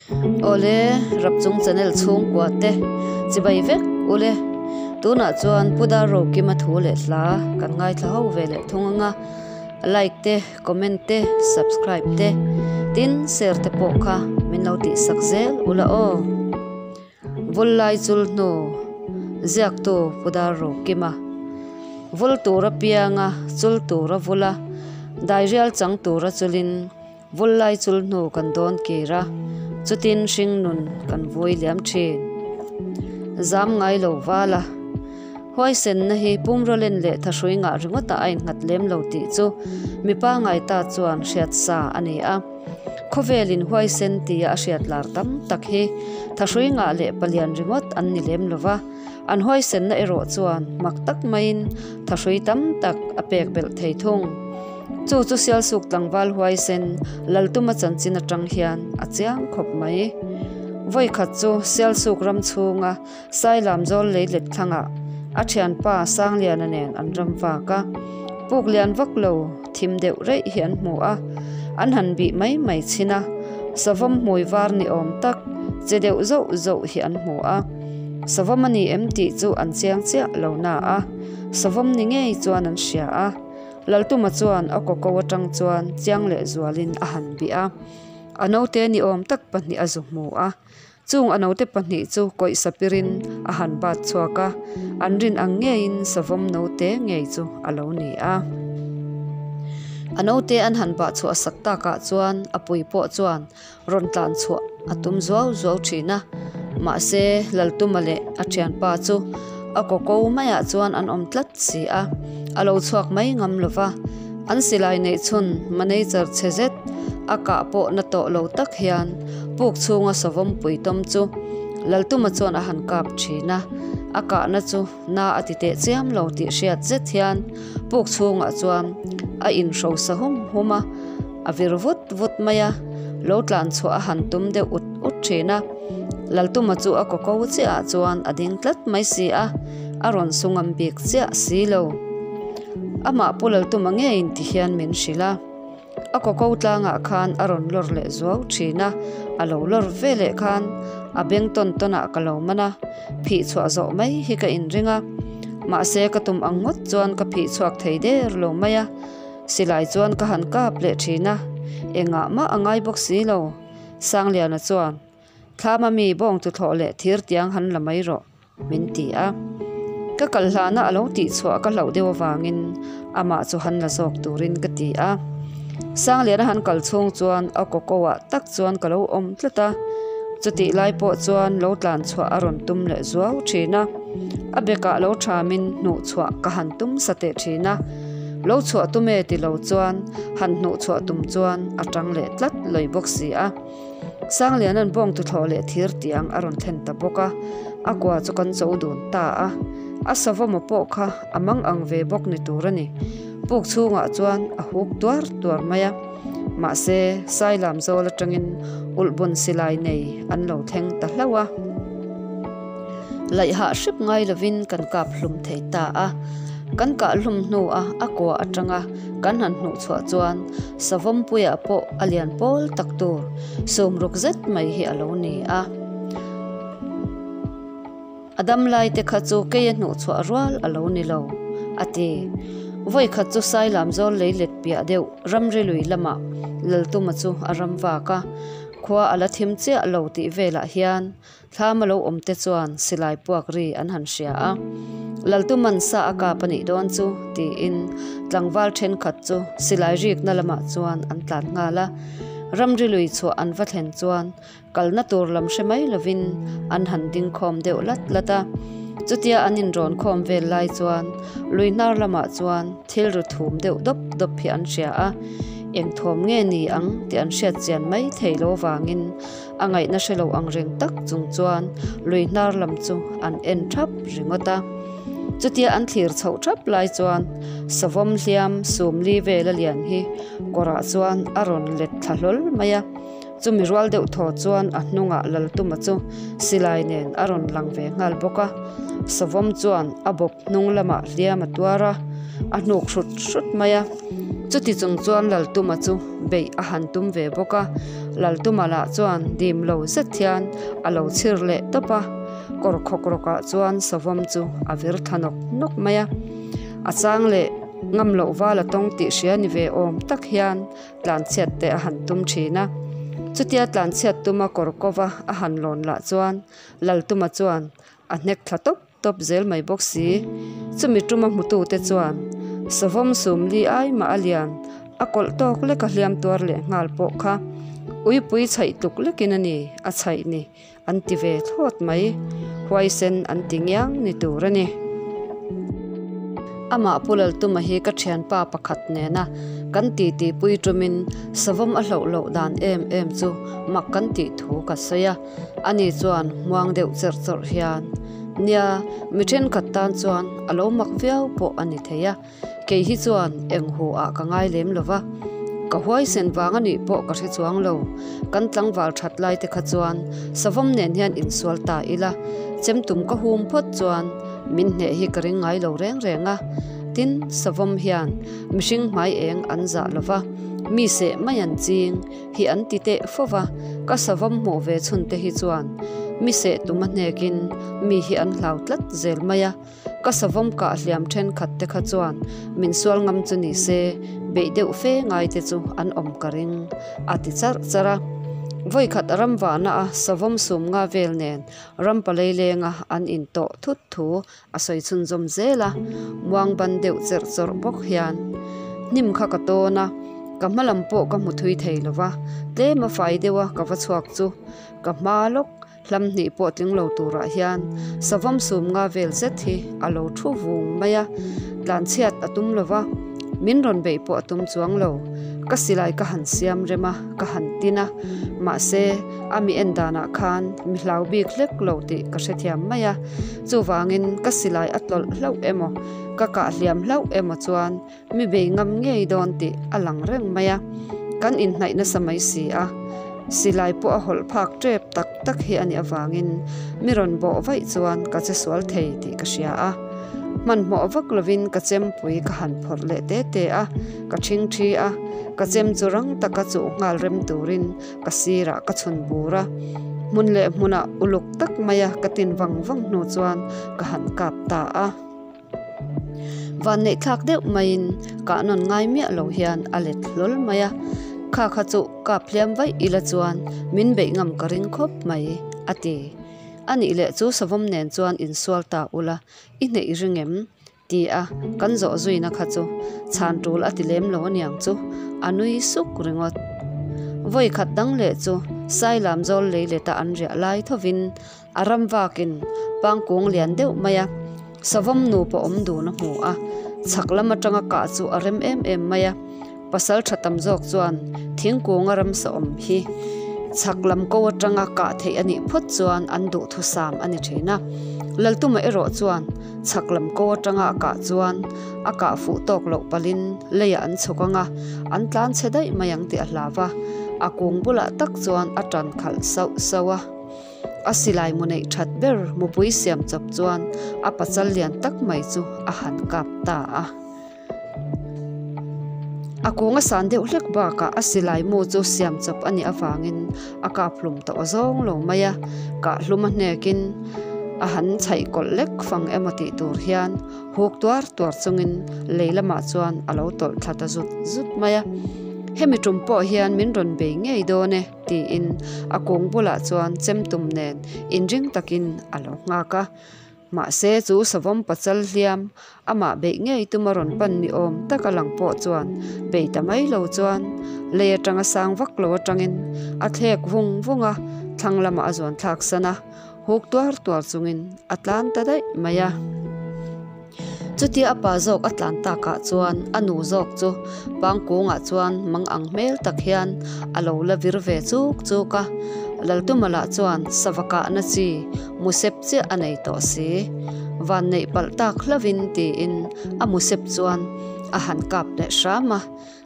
Awle, Rapchung channel chhungkua te chibai vek ule. Tunah chuan Pu Darrokima thu leh hla kan ngaithla ho ve leh thung anga like te, comment te, subscribe te, tin share te pawh kha min lo tihsak zel ula aw. Vullai chul hnu ziaktu Pu Darrokima vul tura pianga chul tura vula dairial chang tura chulin Vullai chul hnu kan dawn kir a, chutin hring nun kan vui liam thin. Zam ngai lo val a, huaisenna hi pumrawlen leh thahrui ngah ringawt ah a innghat lem lo tih chu mipa ngai ta chuan hriat sa a ni a. Khawvelin huaisen tia a hriat lar tam tak hi thahrui ngah leh palian ringawt an ni lem lo va, an huaisenna erawh chuan mak tak maiin thahrui tam tak a pek belh thei thung. Chu chu Sialsuk tlangval huaisen Laltuma chanchin atang hian a chiang khawp mai. Vawikhat chu Sialsuk ram chhunga Sailam zawl lei let thlangah a thianpa Sangliana nen an ram vak a, puk lian vak lo thim deuh reih hi an hmu a, an han bih mai mai chhin a, savawm hmui var ni awm tak che deuh zauh zauh hi an hmu a, savawm a ni em tih chu an chiang chiah lo na a, savawm ni ngei chuan an hria a. Laltuma chuan a kawko atang chuan chiang leh zualin a han bih a, a naute ni awm tak pahnih a zu hmu a. Chung a naute pahnih chu kawih sapirin a han bat chhuak a, an rin ang ngeiin savawm naute ngei chu a lo ni a. A naute an han bah chhuah sak takah chuan a pui pawh chuan rawn tlan chhuah a tum zuau zuau thin a, mahse Laltuma leh a thianpa chu a kawko maiah chuan an awm tlat si a, a lo chhuak mai ngam lo va, an silai neih chhun manager chhe zet a kah pawh na tawh lo tak hian puk chhunga savawm pui tawm chu Laltuma chuan a han kap thin a, a kahna chu na a ti teh chiam lo tih hriat zet hian puk chhungah chuan a inhrosa hum hum a. A vir vut vut mai a, lo tlan chhuah a han tum deuh ut ut thin a. Laltuma chu a kawko chiahah chuan a ding tlat mai si a, a rawn su ngam bik chiah si lo. Amah Pu Laltuma ngeiin ti hian min hrilh a, a kawko tlangah khan a rawn lawr leh zuau thin a, a lo lawr ve leh khan a beng tawn tawnah ka lo man a, phih chhuah zawh mai hi ka inring a. Mahse ka tum ang ngawt chuan ka phih chhuak thei der lo mai a. Silai chuan ka han kap leh thin a, engah mah a ngai bawk si lo. Sangliana chuan, Thlama mi bawng tuthlawh leh thir tiang han la mai rawh, min ti a. Ka kal hlana a lo tih chhuah ka hlauh deuh avangin amah chu han la zawk turin ka ti a. Sangliana han kal chhung chuan a kawko ah tak chuan ka lo awm tlat a, chutih lai pawh chuan lo tlan chhuah a rawn tum leh zuau thin a. A bekah lo thamin hnuh chhuah ka han tum sa teh thin a. Lo chhuah tum e ti lo chuan han hnuh chhuah tum chuan a tang leh tlat lawih bawk si a. Sangliana'n bawng tuthlawh leh thir tiang a rawn thlen ta bawk a, a kua chu kan cho dun ta a. A savawma pawh kha a mang ang ve bawk ni tur a ni. Puk chhungah chuan a huk tuar tuar mai a. Mahse, Sailam zawl atangin ulhbun silai nei an lo thleng ta hlauh a. Laihah hrep ngai lovin kan kap hlum thei ta a. Kan kah hlum hnua a kua atanga kan han hnuh chhuah chuan Savawmpuiah pawh a lian pawl tak tur sawmruk zet mai hi a lo ni a. A dam lai te kha chu kei a hnuh chhuah rual a lo ni lo, a ti. Vawi khat chu Sailam zawl lei let piah deuh ramri lui lamah Laltuma chu a ram vak a, khua a la thim chiah lo tih velah hian Thlam a lo awm te chuan silai puak ri an han hria a, Laltuman sa a kap a nih dawn chu tiin tlangval thenkhat chu silai rikna lamah chuan an tlan nghal a. Ramri lui chhuah an va thlen chuan kalna tur lam hre mai lovin an han ding khawm deuh lat lat a. Chutia an inrawn khawm vel lai chuan lui hnar lamah chuan thil ru thum deuh dawp dawp hi an hria a, eng thawm nge ni ang tih an hriat chian mai thei lo vangin A ngaihna hre lo ang reng tak chung chuan lui hnar lam chu an en thap ringawt a. Chutia an thlir chhoh thap lai chuan savawm hliam sumli vela lian hi kawrah chuan a rawn let thla hlawl mai a. Chumi rual deuh thaw chuan a hnungah Laltuma chu silai nen a rawn lang ve nghal bawk a. Savawm chuan a bawp hnung lamah hliam a tuar a, a hnuk hrut hrut mai a. Chuti chung chuan Laltuma chu beih a han tum ve bawk a. Laltuma lah chuan dim lo zet hian a lo chhir leh tawp a, kawr khawk rawkah chuan savawm chu a vir thla nawk nawk mai a. A chang leh ngam loh val a tawng tih hria ni ve awm tak hian tlanchhiat te a han tum thin a. Chutia tlanchhiat tuma kawr kova a han lawn lah chuan Laltuma chuan a hnek thla tawp tawp zel mai bawk si. Chumi tuma hmutute chuan savawm sumli ai mah a lian a kawlh tawk lek a hliam tuar leh nghal pawh kha uipui chhaih tluk lekin a ni a chhaih ni an ti ve thlawt mai. Huaisen an ti ngiang ni tur a ni. Amah Pu Laltuma hi ka thianpa pakhat nena kan titi pui tumin savawm a hloh loh dan em em chu mak kan tih thu ka sawi a. Ani chuan muang deuh cherh chawrh hian, Nia, mi thenkhat tan chuan a lo mak viau pawh a ni thei a, kei hi chuan eng hu ah ka ngai lem lo va, ka huaisen vang a nih pawh ka hre chuang lo, kan tlangval that lai te kha chuan savawm nen hian insual ta ila, chemtum ka hum phawt chuan min hneh hi ka ring ngai lo reng reng a, tin, savawm hian mihring hmai eng an zah lo va, mi seh mai an ching. hi an ti teh fo va, ka savawm hmuh ve chhun te hi chuan mi seh tum a hnekin mi hi an hlau tlat zel mai a, ka savawm kah hliam thenkhat te kha chuan min sual ngam chu ni se beih deuh fe ngai te chu an awm ka ring a ti charh charh a. Vawikhat ram vahna a savawm sum nga vel nen ram palei lenga an intawh thut thu a sawi chhunzawm zel a, muang ban deuh cherh chawrh bawk hian hnim kha ka tawn a, ka hma lam pawh ka hmu thui thei lo va, tlem a fai deuh a ka va chhuak chu ka hma lawk hlam hnih pawh tling lo turah hian savawm sum nga vel zet hi a lo thu vung mai a, tlanchhiat a tum lo va, min rawn beih pawh a tum chuang lo, ka silai ka han siam rem a, ka han tin a, mahse a mi en danah khan mi hlau bik hlek lo tih ka hrethiam mai a. Chuvangin ka silai a tlawlh hlauh emaw, ka kah hliam hlauh emaw chuan mi bei ngam ngei dawn tih a lang reng mai a, kan inhnaih nasa mai si a. Silai pawh a hawlh phak tep tak tak hi a nih avangin mi rawn bawh vaih chuan ka che sual thei tih ka hria a. Hmanhmawh vak lovin ka chempui ka han phawrh leh te te a, ka ṭhingṭhi a, ka chem chu rang taka chuh nghal rem turin ka sirah ka chhun bur a, hmun leh hmunah uluk tak maia ka tin vang vang hnu chuan ka han kap ta a. Van neih thlak deuh maiin kah nawn ngai miah lo hian a let hlawl mai a, kha kha chu kap hliam vaih ila chuan min beih ngam ka ring khawp mai a ti. A nih leh chu savawm nen chuan insual ta ula i hneih ring em? Ti a, kan zawh zuina kha chu chhan tul a ti lem lo aniang chu, a nui suk ringawt. Vawi khat dang leh chu Sailam zawl lei leta an riah lai thovin a ram vakin pangkung lian deuh mai a, savawm nupa awm dun a hmu a, chhak lam atanga kah chu a rem em em mai a. Pasal tha tam zawk chuan thingkunga ramsa awm hi chhak lam ko atanga kah theih a nih phawt chuan an duhthusam a ni thin a. Laltuma erawh chuan chhak lam ko atanga a kah chuan a kah fuh tawk loh palhin leiah an chhuk ang a, an tlan chhe daih mai ang tih a hlau a, a kung bulah tak chuan a tan khalh sauh sauh a. A silai mu neih that ber mupui siam chawp chuan a pachal lian tak mai chu a han kap ta a. A kung a san deuh hlek bakah a silai mu chu siam chawp a nih avangin a kap hlum tawh zawng lo mai a, kah hlum a hnekin a han chhaih kawlh lek fang emaw tih tur hian huk tuar tuar chungin lei lamah chuan a lo tawlh thla ta zut zut mai a. Hemi tum pawh hian min rawn bei ngei dawn e tiin a kung bulah chuan chemtum nen inring takin a lo nghak a. Mahse, chu savawm pachal hliam amah beih ngei tuma rawn pan ni awm tak a lang pawh chuan bei ta mai lo chuan lei atanga sang vak lo atangin a thlek vung vung a, thlang lamah a zuan thlak san a, huk tuar tuar chungin a tlan ta daih mai a. Chutia a pa zawk a tlan takah chuan a nu zawk chu pangkungah chuan mang ang hmel tak hian a lo la vir ve chuk chuk a, Laltuma lah chuan sava kahna chi Musep chiah a nei tawh si. Van neih palh tak hlauhin tiin a musep chuan a han kap leh hram a,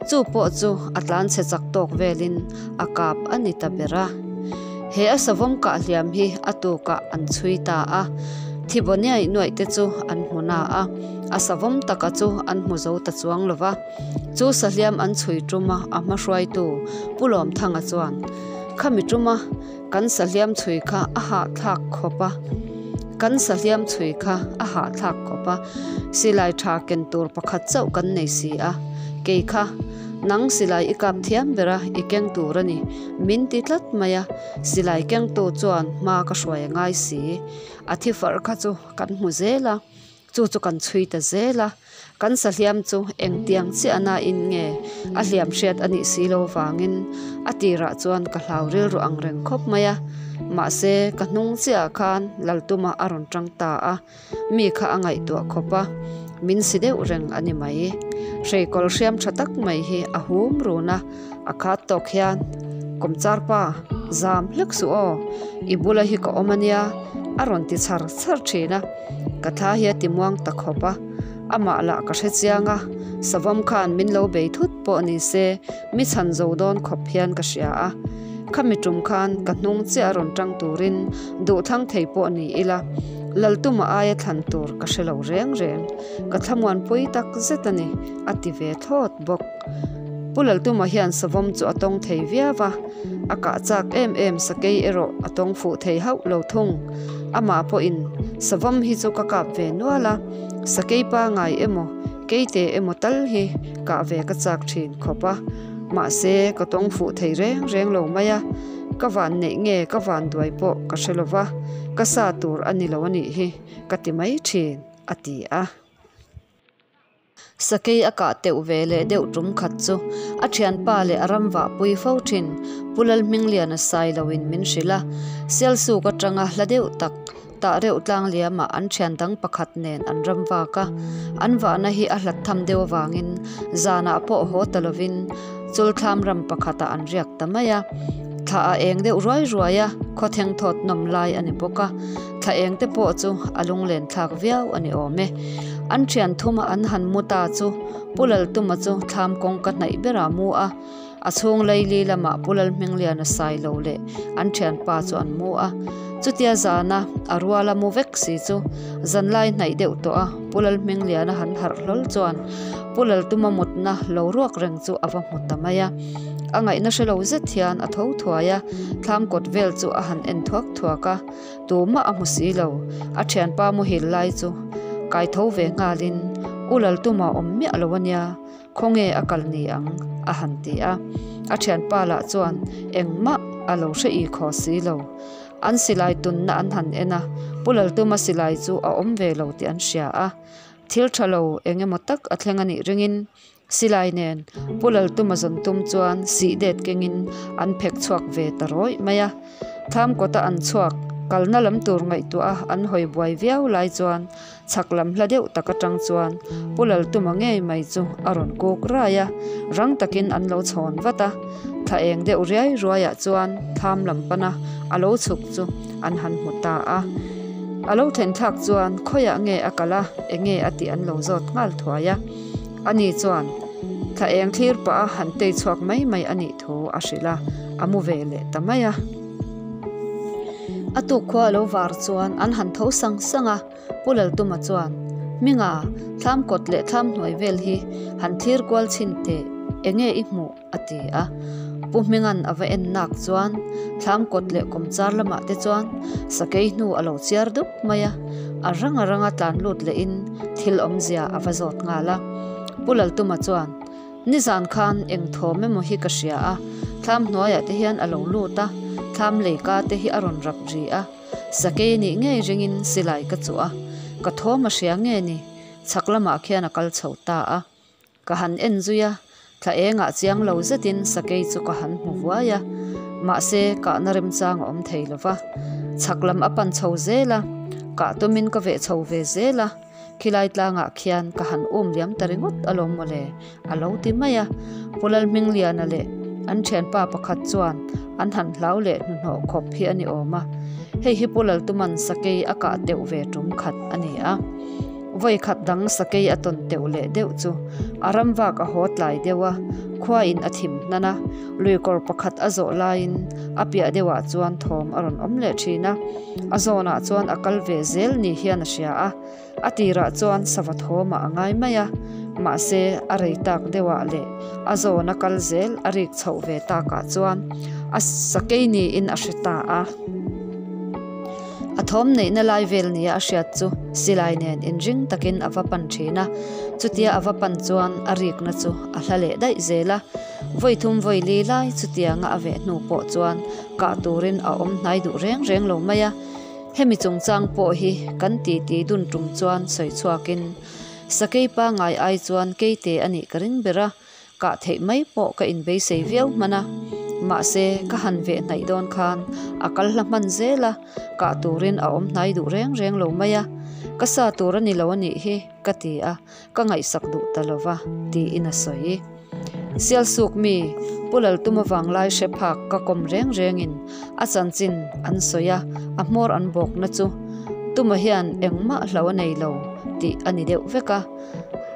chu pawh chu a tlan chhe chak tawk velin a kap a ni ta ber a. He a savawm kah hliam hi a tukah an chhui ta a, thibaw niaih nuaih te chu an hmu na a, a savawm taka chu an hmu zo ta chuang lo va. Chu sahliam an chhui tum a, a hma hruaitu Pu Lawmthanga chuan. Khami tuma kan sahliam chhui kha a hahthlak khawp a, kan sahliam chhui kha a hahthlak khawp a, silai tha ken tur pakhat chauh kan nei si a, kei kha nang silai i kap thiam ber a i keng tur a ni, min ti tlat mai a, silai kengtu chuan hma ka hruai a ngai si, a thi farh kha chu kan hmu zel a. Chu chu kan chhui ta zel a, kan sahliam chu engtiang chiah na in nge a hliam hriat a nih si lo vangin a tirah chuan ka hlau rilru ang reng khawp mai a. Mahse, ka hnung chiahah khan Laltuma a rawn tang ta a, mi kha a ngaihtuah khawp a, min si deuh reng a ni mai. Hreikawl hriam tha tak mai hi a hum run a, a khat tawk hian, Kawmchar pa, zam hlek suh aw, i bula hi ka awm a nia, a rawn ti chhar chhar thin a. Ka thla hi a ti muang ta khawp a, amah lah ka hre chiang a, savawm khan min lo bei thut pawh ni se mi chhan zo dawn khawp hian ka hria a. Khami tum khan ka hnung chiah a rawn tang turin duhthlang thei pawh ni ila, Laltuma aia thlan tur ka hre lo reng reng. Ka thlamuanpui tak zet a ni, a ti ve thlawt bawk. Pu Laltuma hian savawm chu a tawng thei viau a, a kah chak em em sakei erawh a tawng fuh thei hauh lo thung. Amah pawhin savawm hi chu ka kap ve nual a, sakei pangai emaw keite emaw tal hi kah ve ka chak thin khawp a, mahse ka tawng fuh thei reng reng lo mai a, ka van neih nge ka van duai pawh ka hre lo va, ka sa tur a ni lo a nih hi ka ti mai thin, a ti a. Sakei a kah teuh ve leh deuh tum khat chu a thianpa leh a ram vah pui fo thin. Pu Lalhmingliana sai loin min hrilh a, Sialsuk atanga hla deuh tak tah reuh tlang liamah an thian dang pakhat nen an ram vak a. An vahna hi a hlat tham deuh avangin zanah pawh haw ta lovin chulthlam ram pakhatah an riak ta mai a. Thla a eng deuh ruai ruai a, khawtheng thawt nawm lai a ni bawk a. Thla eng te pawh chu a lunglen thlak viau a ni awm e. An thian thuma an han mu ta chu Pu Laltuma chu thlam kawngka hnaih berah mu a, a chhung laili lamah Pu Lalhmingliana sai lo leh an thianpa chu an mu a. Chutia zana a ruala mu vek si chu zanlai hnaih deuh tawh a Pu Lalhmingliana han harh hlawl chuan Pu Laltuma mutna lo ruak reng chu a va hmu ta mai a. A ngaihna hre lo zet hian a tho thuai a, thlam kawt vel chu a han en thuak thuak a. Tumah a hmu si lo, a thianpa muhil lai chu kai tho ve nghalin, U Laltuma awm miah lo ania, khawnge a kal ni ang? a han ti a. A thianpa lah chuan engmah a lo hre i khaw si lo. An silai tunna an han en a, Pu Laltuma silai chu a awm ve lo tih an hria a. Thil tha lo eng emaw tak a thleng a nih ringin Silai nen Pu Laltuma zawn tum chuan sih det kengin an phek chhuak ve ta rawih mai a. Thlam kawta an chhuak kalna lam tur ngaihtuah a an hawi buai viau lai chuan chhak lam hla deuh tak atang chuan Pu Laltuma ngei mai chu a rawn kuk rai a, rang takin an lo chhawn vat a. Thla eng deuh riai ruaiah chuan thlam lam pana a lo chhuk chu an han hmu ta a. A lo thlen thlak chuan khawiah nge a kal a, enge a tih an lo zawt nghal thuai a. Ani chuan thla eng thlir pah a han tei chhuak mai mai a nih thu a hrilh a, a mu ve leh ta mai a. A tuk khua a lo var chuan an han tho sang sang a, Pu Laltuma chuan, Hminga, thlam kawt leh thlam hnuai vel hi han thlir kual chhin teh, enge i hmuh? a ti a. Pu Hminga'n a va en nak chuan thlam kawt leh kawmchar lamah te chuan sakei hnu a lo chiar dup mai a, a rang a ranga tlan lut lehin thil awmzia a va zawt nghal a. Pu Laltuma chuan, Nizan khan eng thawm emaw hi ka hria a, thlam hnuaiah te hian a lo lut a, thlam leika te hi a rawn rap ri a, sakei nih ngei ringin silai ka chuh a, ka thawm a hria nge ni, chhak lamah khian a kal chho ta a. Ka han en zui a, thla engah chiang lo zetin sakei chu ka han hmu vuai a, mahse kahna remchang a awm thei lo va. Chhak lam a pan chho zel a, kah tumin ka veh chho ve zel a, khilai tlangah khian ka han um liam ta ringawt alawm mawle, a lo ti mai a. Pu Lalhmingliana leh an thianpa pakhat chuan an han hlau leh hnuhnawh khawp hi a ni awm a, hei hi Pu Laltuman sakei a kah teuh ve tum khat a ni a. Vawi khat dang sakei a tawn teuh leh deuh chu a ram vak a haw tlai deuh a, khuain a thim hnan a, luikawr pakhat a zawh laiin a piah deuhah chuan thawm a rawn awm leh thin a, a zawnah chuan a kal ve zel ni hian a hria a, a tirah chuan sava thawmah a ngai mai a, mahse a rei tak deuhah leh a zawn a kal zel a rik chhoh ve takah chuan A sakei niin a hre ta a. A thawm neihna lai vel nia a hriat chu silai nen inring takin a va pan thin a. Chutia a va pan chuan a rikna chu a hla leh daih zel a. Vawi thum vawi li lai chutianga a veh hnu pawh chuan kah turin a awm hnai duh reng reng lo mai a. Hemi chungchang pawh hi kan titi dun tum chuan sawi chhuakin sakei pangngai ai chuan keite a nih ka ring ber a. Kah theih mai pawh ka inbeisei viau hman a, mahse ka han veh hnaih dawn khan a kal hla hman zel a, kah turin a awm hnai duh reng reng lo mai a, ka sa tur a ni lo a nih hi ka ti a, ka ngaihsak duh ta lo va tiin a sawi. Sialsuk mi Pu Laltuma vanglai hre phak ka kawm reng rengin a chanchin an sawi a, a hmawr an bawkna chu Tuma hian engmah hlo a nei lo tih a ni deuh vek a.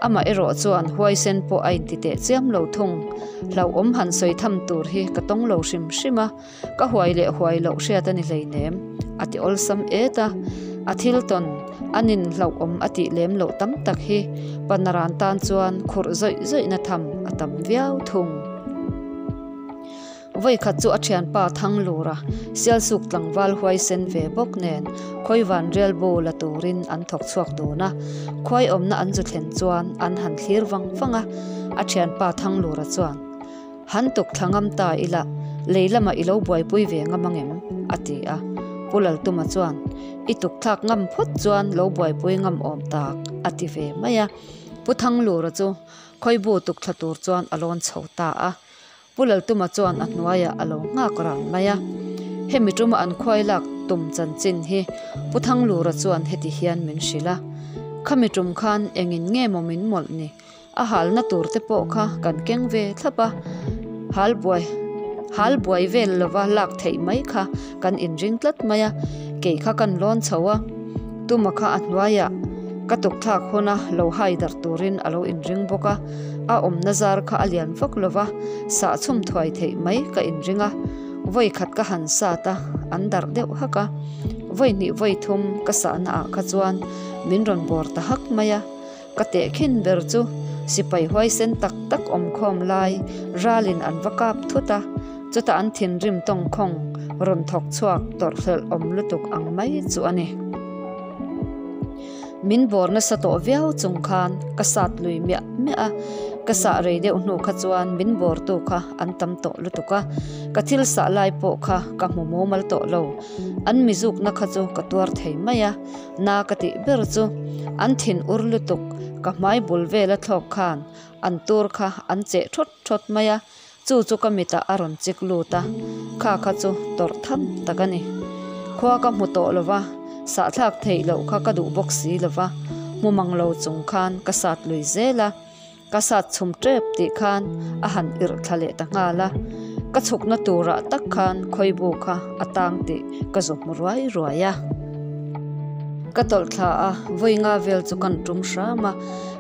Amah erawh chuan huaisen pawh a inti teh chiam lo thung. Hlauhawm han sawi tham tur hi ka tawng lo hrim hrim a, ka huai leh huai loh hriat a ni hleinem, a ti awlsam et a. A thil tawn a nin hlauhawm a tih lem loh tam tak hi Panaran tan chuan khurh zawih zawihna tham a tam viau thung. Vawikhat chu a thianpa Thanglura Sialsuk tlangval huaisen ve bawk nen Khawivan rialbu la turin an thawk chhuak dun a, khuai awmna an zu thlen chuan an han thlir vang vang a, a thianpa Thanglura chuan, Han tuk thla ngam ta ila, lei lamah i lo buaipui ve ngam ang em? a ti a, Pu Laltuma chuan, I tuk thlak ngam phawt chuan lo buaipui ngam awm tak, a ti ve mai a, Pu Thanglura chu Khawibu tuk thla tur chuan a lawn chho ta a. Pu Laltuma chuan a hnuaiah a lo nghak rang mai a, hemi tuma an khuai lak tum chanchin hi Pu Thanglura chuan heti hian min hrilh a, Khami tum khan engin nge maw min mawlh ni? A halna tur te pawh kha kan keng ve thlap a, hal buai hal buai vel lova lak theih mai kha kan inring tlat mai a, kei kha kan lawn chho a, Tuma kha a hnuaiah ka tukthlak huna lo hai darh turin a lo inring bawk a, a awmna zar kha a lian vak lo va, sah chhum thuai theih mai ka inring a, vawi khat ka han sat a, an darh deuh hak a, vawi hnih vawi thum ka sahna ah kha chuan min rawn bawr ta hak mai a, ka tehkhin ber chu sipai huaisen tak tak awmkhawm lai ralin an va kap thut a, chutah an thinrim tawngkhawng rawn thawk chhuak tawrhhlelh awm lutuk ang mai chu a ni. Min bawr nasa tawh viau chung khan ka sat lui miah miah a, ka sah rei deuh hnu kha chuan min bawrtu kha an tam tawh lutuk a, ka thil sah lai pawh kha ka hmu mumal tawh lo. An mizukna kha chu ka tuar thei mai a, na ka tih ber chu an thin ur lutuk ka hmai bul vela thlawk khan an tur kha an cheh thawt thawt mai a, Chu chu ka mitah a rawn chik lut a, kha kha chu tawrh tham tak a ni. Khua ka hmu tawh lo va, sahthlak theih loh kha ka duh bawk si lo va, hmu mang lo chung khan ka sat lui zel a, ka sat chhum tep tih khan a han irh thla leh ta nghal a, ka chhukna turah tak khan khawibu kha a tang tih ka zu hmu ruai ruai a. Ka tawlh thla a, vawi nga vel chu kan tum hram a,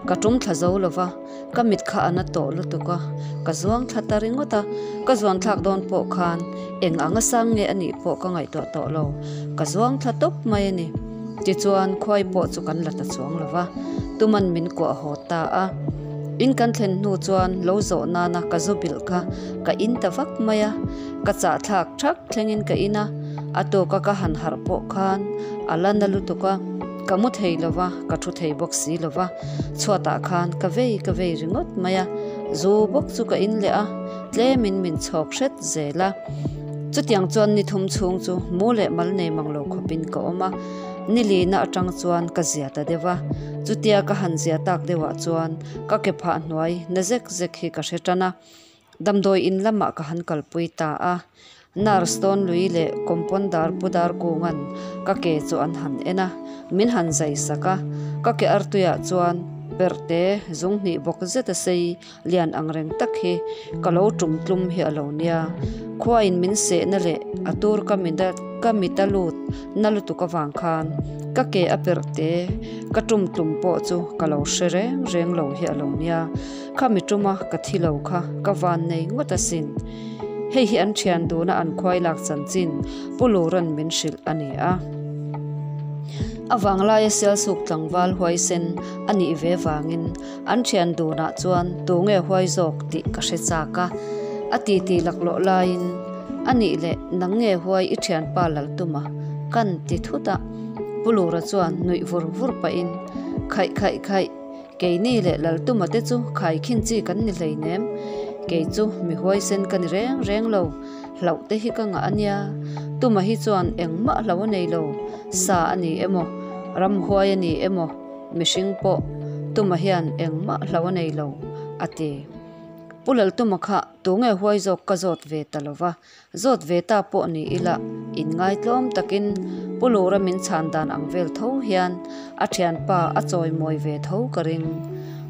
ka tum thla zo lo va. Ka mit kha a na tawh lutuk a, ka zuang thla ta ringawt a, ka zuan thlak dawn pawh khan eng anga sang nge a nih pawh ka ngaihtuah tawh lo, ka zuang thla tawp mai a ni. Tichuan khuai pawh chu kan la ta chuang lo va, tuman min kuah haw ta a. In kan thlen hnu chuan lo zawh nana ka zu bilh kha ka in ta vak mai a, ka chah thlak thak thlengin ka in a, a tawka ka han harh pawh khan a la na lutuk a. Ka mu thei lo va, ka thu thei bawk si lo va, chhuatah khan ka vei ka vei ringawt mai a, zu bawk chu ka in leh a, tlemin min chhawk hret zel a. Chutiang chuan ni thum chhung chu mu leh mal nei mang lo khawpin ka awm a, ni lina atang chuan ka zia ta deuh a, chutia ka han zia tak deuhah chuan ka ke phah hnuai na zek zek hi ka hre tan a. Damdawi in lamah ka han kalpui ta a, nurse tawn lui leh compounder pu dar kunga'n ka ke chu an han en a, min han zai sak a, ka ke artuiah chuan perhte zung hnih bawk zet a sei lian ang reng tak hi ka lo tum tlum hi a lo nia, khuain min sehna leh a tur ka ka mit a lut na lutuk avang khan ka ke a perhte ka tum tlum pawh chu ka lo hre reng reng lo hi a lo nia. Kha mi tuma ka thi lo kha ka van nei ngawt asin. Hei hi an thian duna an khuai lak chanchin Pu Luran min hrilh a ni a. A vanglaia Sialsuk tlangval huaisen a nih ve vangin an thian dunah chuan tunge huai zawk tih ka hre chak a. A titi laklawh laiin. A nih leh nang nge huai i thianpa Laltuma kan ti thut a. Pu Lura chuan nuih vur vur pahin, Khaih khaih khaih, keini leh Laltuma te chu khaikhin chi kan ni hleinem. Kei chu mi huaisen ka ni reng reng lo, hlauh te hi ka ngah a nia. Tuma hi chuan engmah hlo a nei lo, sa a ni emaw, ramhuai a ni emaw, mihring pawh Tuma hian engmah hlo a nei lo, a ti. Pu Laltuma kha tunge huai zawk ka zawt ve ta lo va, zawt ve ta pawh ni ila inngaitlawm takin Pu Lura min chhan dan ang vel tho hian a thianpa a chawimawi ve tho ka ring.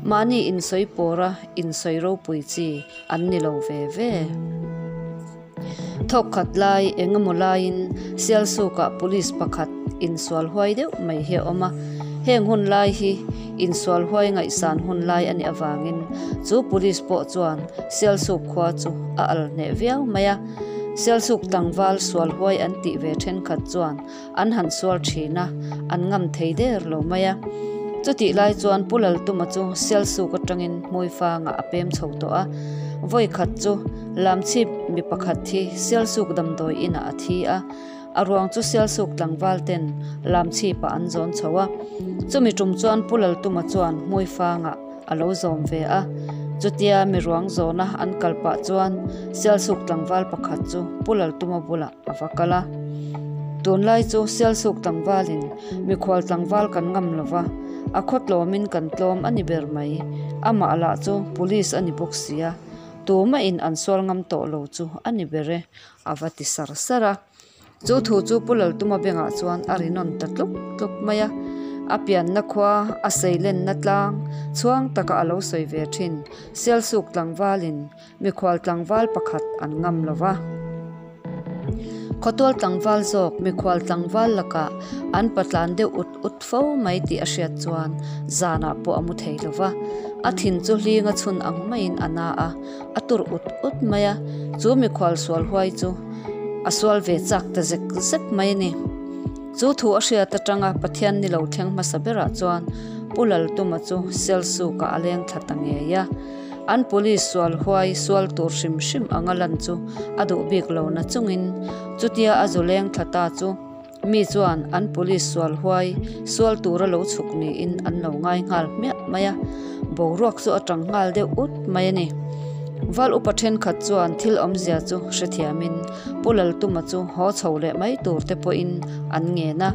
Mahni insawi pawra insawi ropui chi an ni lo ve ve. Thawk khat lai eng emaw laiin Sialsukah police pakhat insual huai deuh mai hi a awm a, heng hun lai hi insual huai ngaihsan hun lai a nih avangin chu police pawh chuan Sialsuk khua chu a al hneh viau mai a. Sialsuk tlangval sual huai an tih ve thenkhat chuan an han sual thin a, an ngam thei der lo mai a. Chutih lai chuan Pu Laltuma chu Sialsuk atangin Hmuifangah a pem chho tawh a. Vawi khat chu Lamchhip mi pakhat hi Sialsuk damdawi inah a thi a, a ruang chu Sialsuk tlangval ten Lamchhipah an zawn chho a. Chumi tum chuan Pu Laltuma chuan Hmuifangah a lo zawm ve a. Chutia mi ruang zawna an kal pah chuan Sialsuk tlangval pakhat chu Pu Laltuma bulah a va kal a. Tunlai chu Sialsuk tlangvalin mikhual tlangval kan ngam lo va, a khaw tlawmin kan tlawm a ni ber mai. Amah lah chu Police a ni bawk si a, tumahin an sual ngam tawh lo chu a ni ber e, a va ti sar sar a. Chu thu chu Pu Laltuma bengah chuan a ri nawn ta tluk tluk mai a. A pianna khua, a seilenna tlang, chhuang taka a lo sawi ve thin Sialsuk tlangvalin Mikhual tlangval pakhat an ngam lo va. Khawtual tlangval zawk mikhual tlangval lakah an patlan deuh ut ut fo mai tih a hriat chuan zanah pawh a mu thei lo va. A thin chu hling a chhun ang maiin a na a, a tur ut ut mai a. Chu mikhual sual huai chu a sual ve chak ta zek zek mai a ni. Chu thu a hriat atanga Pathian ni lo thleng hmasa berah chuan Pu Laltuma chu Sialsukah a leng thla ta ngei a. An police sual huai sual tur hrim hrim anga lan chu a duh bik lo na chungin chutia a zu leng thla ta chu mi chuan an police sual huai sual tura lo chhuk niin an lo ngai nghal hmiah mai a, boruak chu a tang nghal deuh ut mai a ni. Val upa thenkhat chuan thil awmzia chu hrethiamin Pu Laltuma chu haw chho leh mai tur te pawhin an ngen a,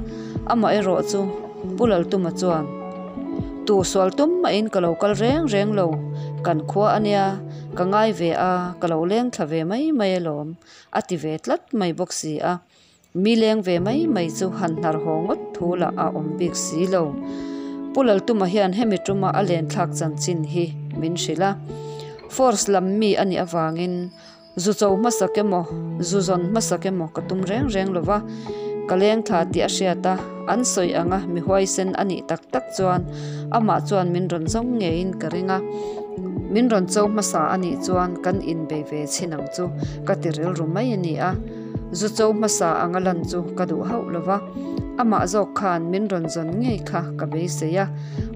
amaherawh chu Pu Laltuma chuan, Tu sual tum mahin ka lo kal reng reng lo, kan khua a nia, ka ngai ve a, ka lo leng thla ve mai mai alawm, a ti ve tlat mai bawk si a. Mi leng ve mai mai chu han hnar haw ngawt thu lah a awm bik si lo. Pu Laltuma hian hemi tuma a len thlak chanchin hi min hrilh a. Force lam mi a nih avangin Zu cho hmasak emaw, zu zawn hmasak emaw ka tum reng reng lo va, ka leng thla tih a hriat a, an sawi anga mi huaisen a nih tak tak chuan amah chuan min rawn zawng ngeiin ka ring a, min rawn cho hmasa a nih chuan kan inbei ve chhin ang chu ka ti rilru mai a ni a, zu cho hmasa anga lan chu ka duh hauh lo va, amah zawk khan min rawn zawn ngei kha ka beisei a,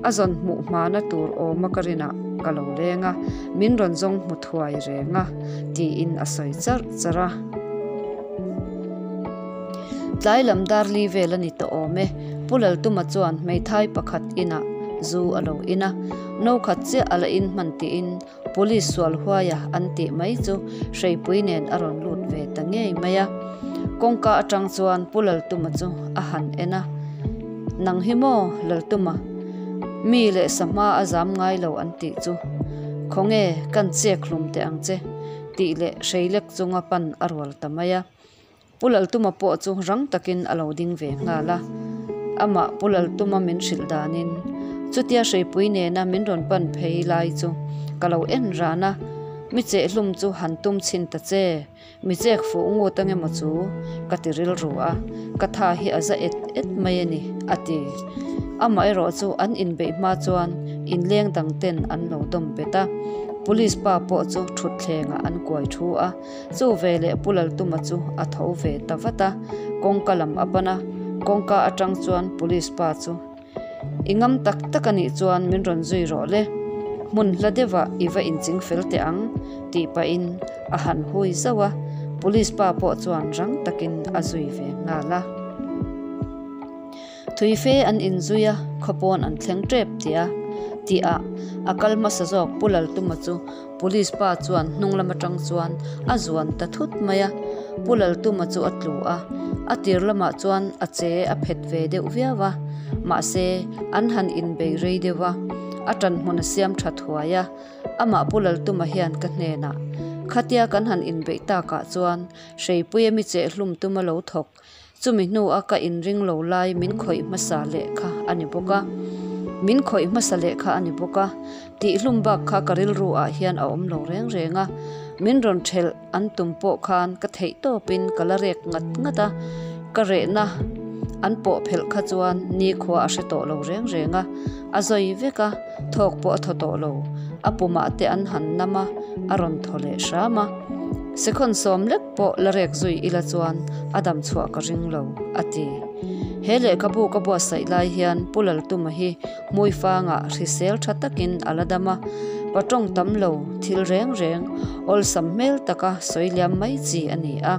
a zawn hmuh hmana tur awma ka rinah ka lo leng a. Min rawn zawng hmu thuai reng a, tiin a sawi charh charh a. Tlai lam dar li vel a ni tawh awm e, Pu Laltuma chuan hmeithai pakhat inah zu a lo in a, no khat chiah a la in hman tiin Police sual huaia an tih mai chu hreipui nen a rawn lut ve ta ngei mai a. Kawngka atang chuan Pu Laltuma chu a han en a, Nang hi maw Laltuma? Mi leh sahma a zam ngai lo an tih chu khawnge kan chek hlum teh ang che tih leh hreilek chunga pan a rual ta mai a. Pu Laltuma pawh chu rang takin a lo ding ve nghal a. Amah Pu Laltuma min hrilh danin chutia hreipui nena min rawn pan phei lai chu ka lo en ran a, Mi chehhlum chu han tum chhin ta che. Mi chek fuh ngut ang emaw chu ka ti rilru a, ka tha hi a za et et mai a ni, a ti. Amaherawh chu an inbeih hma chuan inleng dang ten an lo dawm bet a, Police pa pawh chu thutthlengah an kuai thu a, chu veleh Pu Laltuma chu a tho ve ta vat a, kawngka lam a pan a, kawngka atang chuan Police pa chu I ngam tak tak a nih chuan min rawn zui rawh le, hmun hla deuhah i va inching fel teh ang, tih pahin a han hui zauh a. Police pa pawh chuan rang takin a zui ve nghal a. Thui fe an inzui a, khawpawn an thleng tep tih a tih ah a kal hmasa zawk Pu Laltuma chu Police pa chuan hnung lam atang chuan a zuan ta thut mai a, Pu Laltuma chu a tlu a, a tir lamah chuan a che a phet ve deuh viau a, mahse an han inbei rei deuh a, a tan hmun a siam tha thuai a, amah Pu Laltuma hian ka hnenah khatia kan han inbeih takah chuan hreipuia mi chehhlum tuma lo thawk Chumi hnua ka inring lo lai min khawih hmasa leh kha a ni bawk a, min khawih hmasa leh kha a ni bawk a, tihhlum bak kha ka rilru ah hian a awm lo reng reng a, min rawn thelh an tum pawh khan ka theih tawpin ka la rek ngat ngat a, ka rehna an pawh phelh kha chuan nikhua a hre tawh lo reng reng a, a zawi vek a, thawk pawh a thaw tawh lo, a pumah te an han nam a, a rawn thaw leh hram a. Sekhawn sawm lek pawh la rek zui ila chuan a dam chhuah ka ring lo, a ti. He lehkhabu ka buatsaih lai hian Pu Laltuma hi hmuifangah hrisel tha takin a la dam a, patawng tam lo thil reng reng awlsam hmel taka sawi liam mai chi a ni a,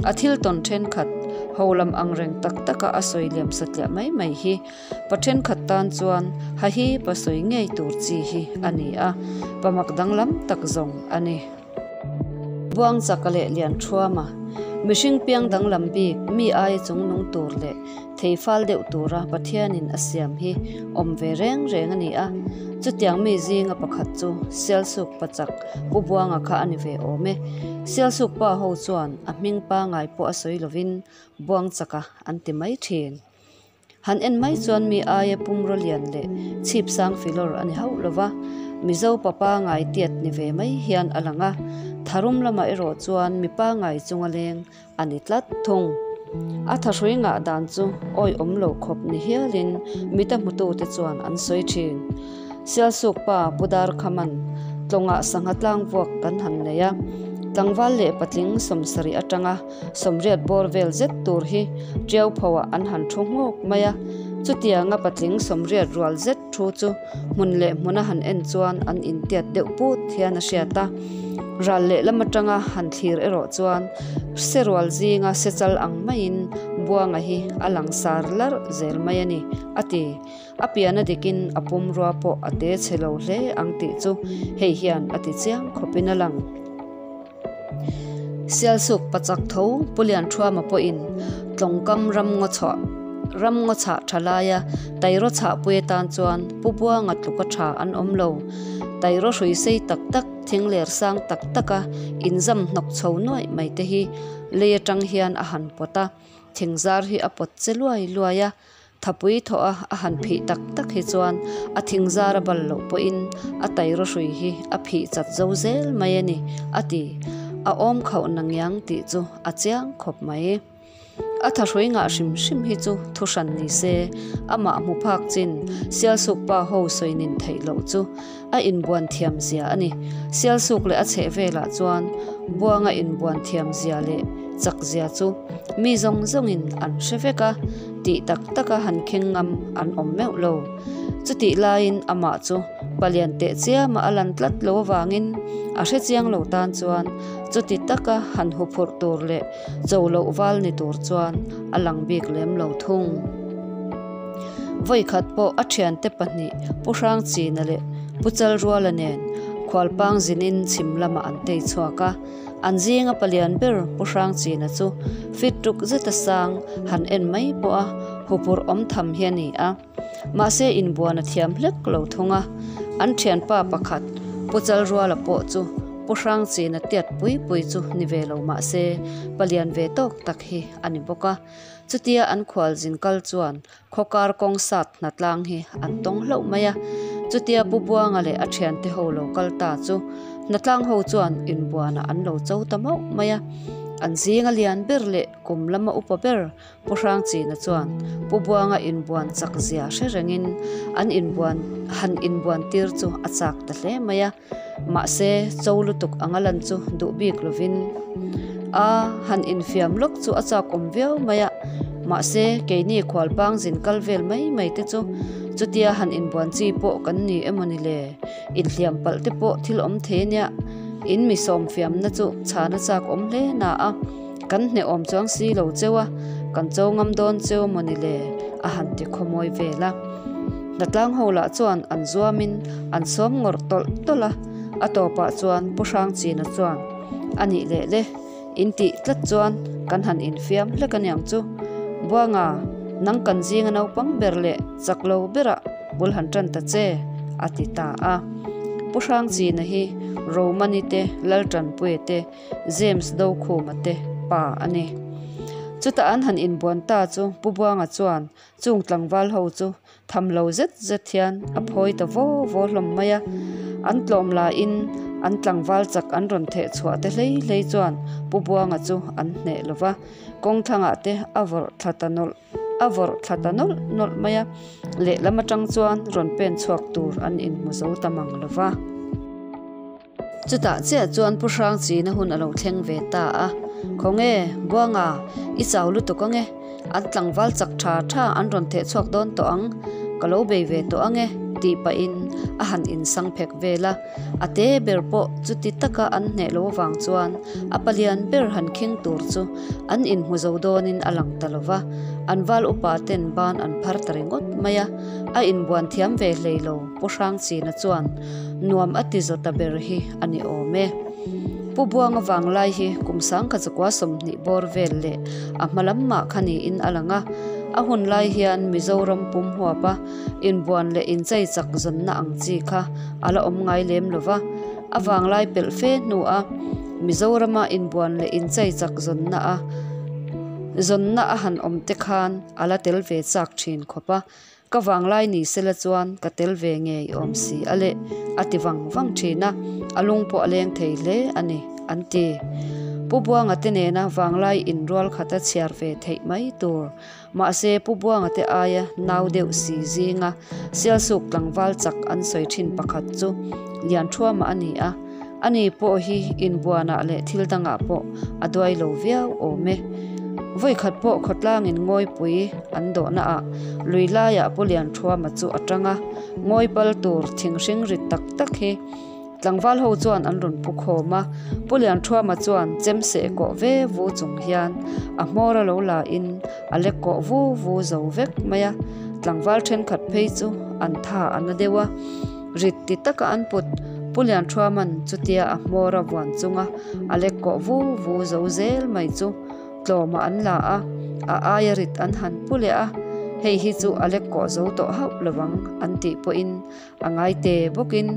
a thil tawn thenkhat ho lam ang reng tak taka a sawi liam satliah mai mai hi Pa thenkhat tan chuan ha hi pa sawi ngei tur chi hi a ni a, pa mak danglam tak zawng a ni. Buang chaka leh lian thuama mihring piang danglam bik mi aia chung nung tur leh thei fal deuh tura Pathianin a siam hi awm ve reng reng a ni a, chutiang mi zinga pakhat chu Sialsuk pa chak Pu Buanga kha a ni ve awm e. Sialsuk pa ho chuan a hming pangai pawh a sawi lovin Buang chaka an ti mai thin. Han en mai chuan mi aia pumraw lian leh chhip sang filawr a ni hauh lo va, Mizo pa pangai tiat ni ve mai hian a lang a, tharum lamah erawh chuan mi pangai chunga leng a ni tlat thung. A thahrui ngah dan chu awihawm lo khawp ni hialin mita hmutute chuan an sawi thin. Sialsuk pa Pu Darkhaman tlawngah sangha tlang vuak kan han nei a, tlangval leh patling sawmsarih atanga Sawmriat bawr vel zet tur hi Tiau phoah an han thu nghawk mai a, chutianga patling sawmriat rual zet thu chu hmun leh hmuna han en chuan an intiat deuh put hian a hriat a. Ral lehlam atanga han thlir erawh chuan serual zinga sechal ang maiin Buanga hi a langsar larh zel mai a ni, a ti. A piana dikin a pumrua pawh a te chhe lo hle ang tih chu hei hian a ti chiang khawpin a lang. Sialsuk pachak tho Pu Lianthuama pawhin tlawngkam ram ngaw chhuah ram ngaw chhah tha laia Tairaw chhahpui atan chuan Pu Buanga tluka tha an awm lo. Tairaw hrui sei tak tak, thing ler sang tak taka inzam hnawk chho nuaih mai te hi lei atang hian a han pawt a, thingzar hi a pawt che luai luai a. Thapui thawh a a han phih tak tak hi chuan a thing zar a bal loh pawhin a tairaw hrui hi a phih chat zo zel mai a ni, a ti. A awm khauh na ngiang tih chu a chiang khawp mai. A thahrui ngah hrim hrim hi chu thu hran ni se, amah hmu phak chin Sialsuk pa ho sawi nin theih loh chu a inbuan thiam zia a ni. Sialsuk leh a chheh velah chuan Buanga inbuan thiam zia leh chak zia chu mi zawng zawngin an hre vek a, tih tak taka han kheng ngam an awm meuh lo. Chutih laiin amah chu palian teh chiama a lan tlat lo avangin a hre chiang lo tan chuan chuti taka han huphurh tur leh cho loh val ni tur chuan a lang bik lem lo thung. Vawikhat pawh a thiante pahnih Pu Hrangchina leh Pu Chalruala nen khualpang zinin chhim lamah an tei chhuak a, an zinga palian ber Pu Hrangchina chu fit tuk zeta sang han en mai pawh a huphurh awm tham hi a ni a. Mahse inbuan a thiam hlek lo thung a, an thianpa pakhat Pu Chalruala pawh chu Pu Hrangchina tiat pui pui chu ni ve lo mahse palian ve tawk tak hi a ni bawk a. Chutia an khualzin kal chuan khawkar kawng sat hnatlang hi an tawng hlauh mai a. Chutia Pu Buanga leh a thiante ho lo kal ta chu hnatlang ho chuan inbuanah an lo cho ta mauh mai a. An zinga lian ber leh kum lama upa ber Pu Hrangchina chuan Pu Buanga inbuan chak zia hre rengin an inbuan han inbuan tir chu a chak ta hle mai a. Mahse, cho lutuk anga lan chu duh bik lovin a han infiam lawk chu a chak awm viau mai a. Mahse, keini khualpang zin kal vel mai mai te chu chutia han inbuan chi pawh kan ni emaw ni le? Inhliam palh te pawh thil awm thei ania. In mi sawm fiamna chu chhana chak awm hle na a, kan hneh awm chuang si lo cheu a, kan cho ngam dawn cheu maw ni le? a han ti khawmawi vel a. Hnatlang ho lah chuan an zuamin an sawm ngawrh tawlh tawlh a, a tawpah chuan Pu Hrangchina chuan, A nih leh le, in tih tlat chuan kan han infiam hlek aniang chu. Buanga, nang kan zinga naupang ber leh chak lo berah bul han tan ta che, a ti ta a. Pu Hrangchina hi Romani te, Laltanpuia te, James Dokhuma te pa a ni. Chutah an han inbuan ta chu Pu Buanga chuan chung tlangval ho chu tham lo zet zet hian a phawi ta vaw vaw hlawm mai a. An tlawm laiin an tlangval chak an rawn theh chhuah te hlei hlei chuan Pu Buanga chu an hneh lo va, kawng thlangah te a vawrh thla ta nawlh a vawrh thla ta nawlh nawlh mai a, lehlam atang chuan rawn pen chhuak tur an inhmu zo ta mang lo va. Chutah chiah chuan Pu Hrangchina hun a lo thleng ve ta a, Khawnge, Buanga, i chau lutuk ange, an tlangval chak tha tha an rawn theh chhuak dawn tawh ang, ka lo bei ve tawh ange, tih pahin a han insang phek vel a. A te ber pawh chuti taka an hneh lo avang chuan a palian ber han khing tur chu an inhmu zo dawnin a lang ta lo va, an val upa ten ban an phar ta ringawt mai a, a inbuan thiam ve hlei lo Pu Hrangchina chuan nuam a ti zaw ta ber hi a ni awm e. Pu Buanga vanglai hi kum sangkha chakua 20 bawr vel leh a hma lam mah kha niin a lang a, a hun lai hian Mizoram pum huapa inbuan leh inchei chak zawnna ang chi kha a la awm ngai lem lo va, a vanglai pelh fe hnua Mizorama inbuan leh inchei chak zawnna a zawnna a han awm te khan a la tel ve chak thin khawp a. Ka vanglai ni sela chuan ka tel ve ngei awm si a leh, a ti vang vang thin a, a lung pawh a leng thei hle a ni, an ti. Pu Buanga te nena vanglai inrual khata chhiar ve theih mai tur. Mahse, Pu Buanga te aia nau deuh si zinga Sialsuk tlangval chak an sawi thin pakhat chu Lianthuama a ni a, ani pawh hi inbuanah leh thil dangah pawh a duai lo viau awm e. Vawikhat pawh khawtlangin ngawipui an dawhnaah lui laiah Pu Lianthuama chu a tang a, ngawi pal tur thing hring rit tak tak hi tlangval ho chuan an rawn pu khawm a, Pu Lianthuama chuan chem seh kawh ve vu chung hian a hmawr a lo la in a lek kawh vu vu zo vek mai a, tlangval thenkhat phei chu an tha a na deuh a, rit ti taka an put Pu Lianthuaman chutia a hmawr a vuan chunga a lek kawh vu vu zo zel mai chu tlawmah an la a, a aia rit an han pu leh a, hei hi chu a lek kawh zo tawh hauh lovang an tih pawhin A ngai te bawkin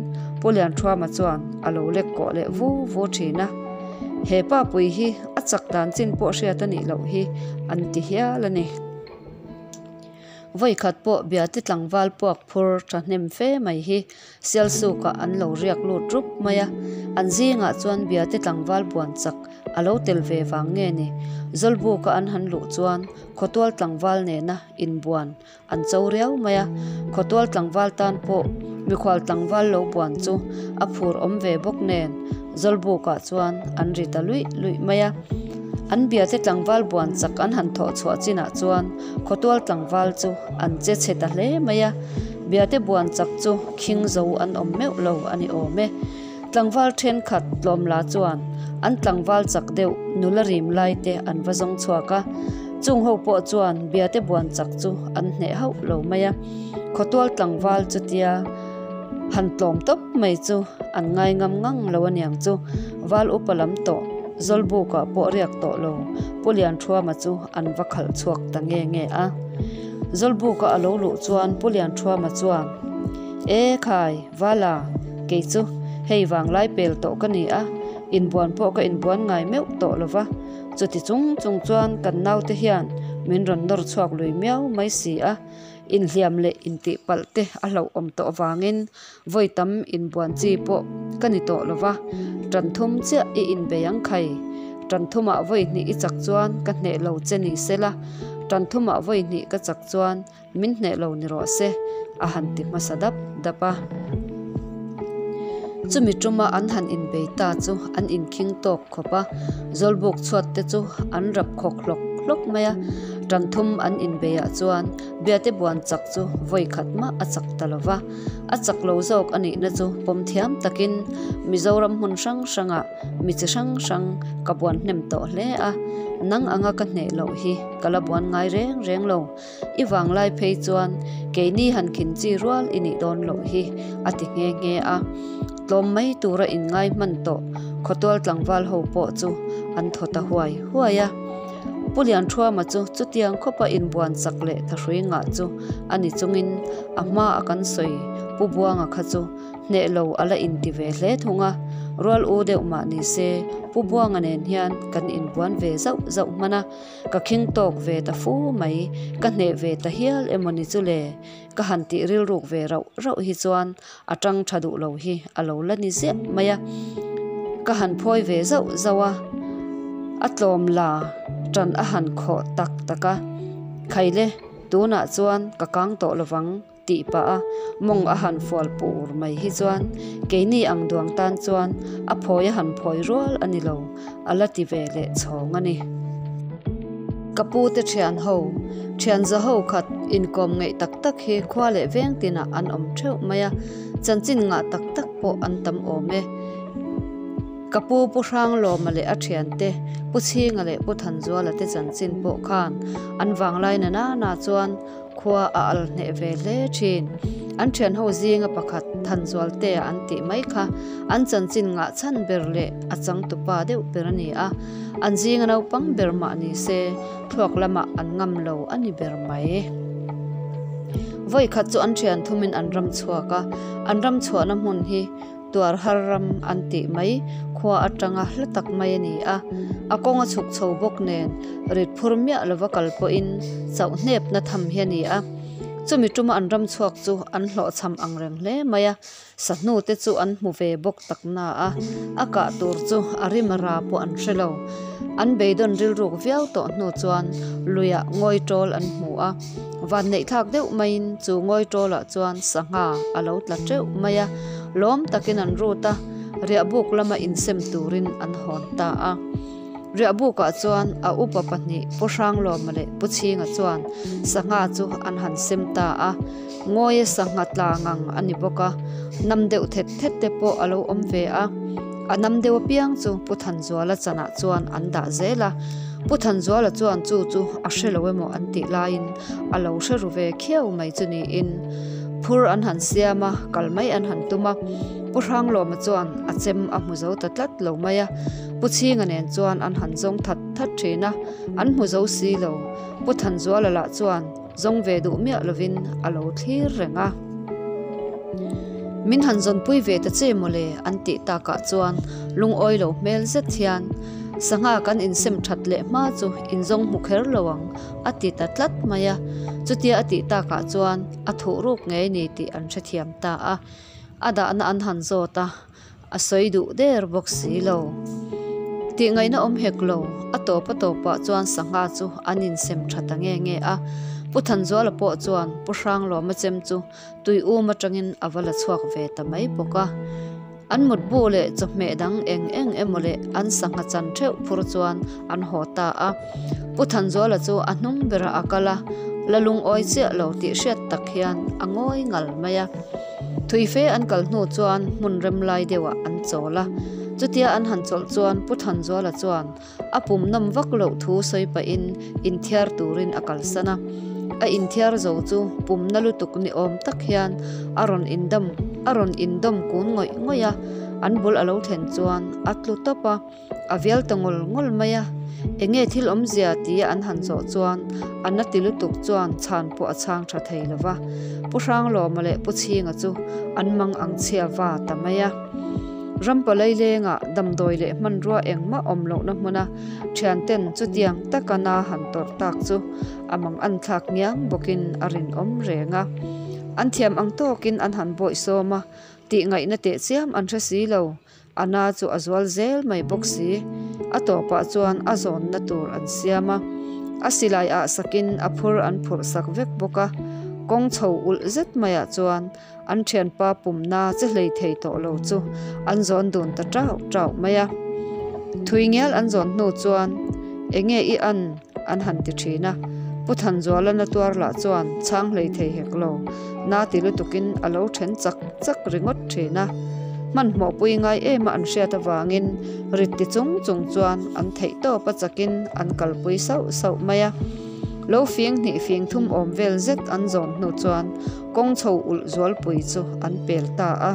Pu Lianthuama chuan a lo lek kawh leh vu vu thin a, He pa pui hi a chak dan chin pawh hriat a nih loh hi an ti hial a ni. Vawikhat pawh Biate tlangval puak phur thahnem fe mai hi Sialsukah an lo riak lut rup mai a, an zingah chuan Biate tlangval buan chak a lo tel ve vang nge ni? Zawlbuka an han luh chuan khawtual tlangval nena inbuan An cho riau mai a, khawtual tlangval tan pawh mikhual tlangval lo buan chu a phur awm ve bawk nen Zawlbukah chuan an ri ta luih luih mai a. An biate tlangval buan chak an han thawh chhuah chinah chuan khawtual tlangval chu an che chhe ta hle mai a, biate buan chak chu khing zo an awm meuh lo a ni awm e. Tlangval thenkhat tlawmla chuan an tlangval chak deuh nula rim lai te an va zawng chhuak a, chung ho pawh chuan biate buan chak chu an hneh hauh lo mai a, khawtual tlangval chutia han tlawm tawp mai chu an ngai ngam ngang lo aniang chu val upa lam tawh Zawlbukah pawh riak tawh lo Pu Lianthuama chu an va khalh chhuak ta nge nge a. Zawlbuka a lo luh chuan Pu Lianthuama chuan, E khai! Vala, kei chu hei vanglai pel tawh ka ni a, inbuan pawh ka inbuan ngai meuh tawh lo va, chuti chung chung chuan kan naute hian min rawn nawr chhuak lui miau mai si a, inhliam leh intih palh te a hlauhawm tawh vangin vawi tam inbuan chi pawh ka ni tawh lo va, tan thum chiah i inbei ang khai, tan thumah vawi hnih i chak chuan ka hneh lo che ni sela, tan thumah vawi hnih ka chak chuan Min hneh lo ni rawh se, a han ti hmasa dap dap a. Chumi tuma an han inbei ta chu an inkhing tawk khawp a, Zawlbuk chhuat te chu an rap khawk hlawk hlawk mai a. Tan thum an inbeiah chuan Biate buan chak chu vawi khat mah a chak ta lo va, a chak lo zawk a nihna chu pawm thiam takin Mizoram hmun hrang hrangah mi chi hrang hrang ka buan hnem tawh hle a, nang anga ka hneh loh hi ka la buan ngai reng reng lo. I vanglai phei chuan keini han khin chi rual i nih dawn loh hi a ti nghe nghe a. Tlawm mai tura inngai hman tawh khawtual tlangval ho pawh chu an thaw ta huai huai a. Pu Lianṭhuama chu chutiang khawpa inbuan chak leh thahrui ngah chu a ni chungin a hma a kan sawi Pu Buanga kha chu hneh lo a la inti ve hle thung a, rual u deuh mah ni se Pu Buanga nen hian kan inbuan ve zauh zauh hman a, ka khing tawk ve ta fu mai, ka hneh ve ta hial emaw ni chu le? Ka han tih rilruk ve rauh rauh hi chuan a tang tha duh lo hi a lo la ni ziah mai a, ka han phawi ve zauh zauh a, a tlawm la tan a han khawh tak tak a, Khaile tunah chuan ka kang tawh lovang tih pah a mawng a han fual pur mai hi chuan keini ang duang tan chuan a phawi a han phawi rual a ni lo a la ti ve leh chhawng a ni. Ka pu te thian ho, thian za ho khat inkawm ngeih tak tak hi khua leh veng tinah an awm theuh mai a, chanchin ngah tak tak pawh an tam awm e. Ka pu Pu Hranglawma leh a thiante Pu Chhinga leh Pu Thanzuala te chanchin pawh khan an vanglai na nana chuan Khua a al hneh ve hle thin. An thianho zinga pakhat Thanzualtea an tih mai kha an chanchin ngah chhan ber leh a changtupa deuh ber a ni a. An zinga naupang ber mah ni se thluak lamah an ngam lo a ni ber mai. Vawi khat chu an thian thumin an ram chhuak a, an ram chhuahna hmun hi Tuar har ram an tih mai khua atanga hla tak mai a ni a, a kawng a chhuk chho bawk nen rit phur miah lova kal pawhin chauh hnepna tham hi a ni a. Chumi tuma an ram chhuak chu an hlawhchham ang reng hle mai a, sahnu te chu an hmu ve bawk tak na a, a kah tur chu a rim a ra pawh an hre lo. An beidawn rilruk viau tawh hnu chuan luiah ngawi tawl an hmu a, Vanneih thlak deuh maiin chu ngawi tawlah chuan sangha a lo tla teuh mai a, lawm takin an rut a, riahbuk lama insem turin an hawn ta a. Riahbukah chuan a upa pahnih Pu Hranglawma leh Pu Chhinga chuan sangha chu an han sem ta a, ngawia sangha tla ngang a ni bawk a, nam deuh thet thet te pawh a lo awm ve a. A nam deuh apiang chu Pu Thanzuala chanah chuan an dah zel a. Pu Thanzuala chuan chu chu a hre lo emaw an tih laiin a lo hre ru ve khiau mai chu niin phur an han siam a, kal mai an han tum a. Pu Hranglawma chuan a chem a hmu zo ta tlat lo mai a. Pu Chhinga nen chuan an han zawng that that thin a, an hmu zo si lo. Pu Thanzuala lah chuan zawng ve duh miah lovin a lo thlir reng a. Min han zawnpui ve ta che mawle an tih takah chuan lungawi lo hmel zet hian sangha kan insem that leh hma chu inzawng hmu kher lo ang a ti ta tlat mai a. Chutia a tih takah chuan a thuh ruk ngei ni tih an hrethiam ta a. A dahna an han zawt a. A sawi duh der bawk si lo. Tih ngaihna awm hek lo, a tawp a tawpah chuan sangha chu an insem tha ta nge nge a. Pu Thanzuala pawh chuan Pu Hranglawma chem chu tui um atangin a va la chhuak ve ta mai bawk a. An mutbu leh chawhmeh dang eng eng emaw leh an sangha chan theuh phur chuan an haw ta a. Pu Thanzuala chu a hnung berah a kal a, la lungawi chiah lo tih hriat tak hian a ngawi ngal mai a. Thui fe an kal hnu chuan hmun rem lai deuhah an chawl a, chutia an han chawlh chuan Pu Thanzuala chuan a pum nawm vak loh thu sawi pahin inthiar turin a kalsan a. A inthiar zo chu pum na lutuk ni awm tak hian a rawn indam a rawn indawm kun ngawih ngawih a, an bul a lo thlen chuan a tlu tawp a. A vial ta ngawl ngawl mai a, enge thil awmzia tia an han zawh chuan a na ti lutuk chuan chhan pawh a chhang tha thei lo va. Pu Hranglawma leh Pu Chhinga chu an mang ang chhia va ta mai a. Rampalai lengah damdawi leh hmanrua engmah awm lohna hmuna thianten chutiang taka na han tawrh tak chu a mang an thlak ngiang bawkin a rinawm reng a. An thiam ang tawkin an han bawihsawm a, tih ngaihna teh chiam an hre si lo. A na chu a zual zel mai bawk si. A tawpah chuan a zawnna tur an siam a, a silai ah sakin a phur an phurh sak vek bawk a. Kawng chho ulh zet maiah chuan an thianpa pumna che hlei thei tawh lo chu an zawn dun ta tauh tauh mai a. Thui ngial an zawn hnu chuan, Enge i an? an han ti thin a. Pu Thanzuala na tuar lah chuan chhang hlei thei hek lo, na ti lutukin a lo then chak chak ringawt thin a. Hmanhmawh pui ngai em a an hriat avangin rit ti chung chung chuan an theih tawp a chakin an kalpui sauh sauh mai a. Lo fing hnih fing thum awm vel zet an zawn hnu chuan kawng chho ulh zualpui chu an pel ta a,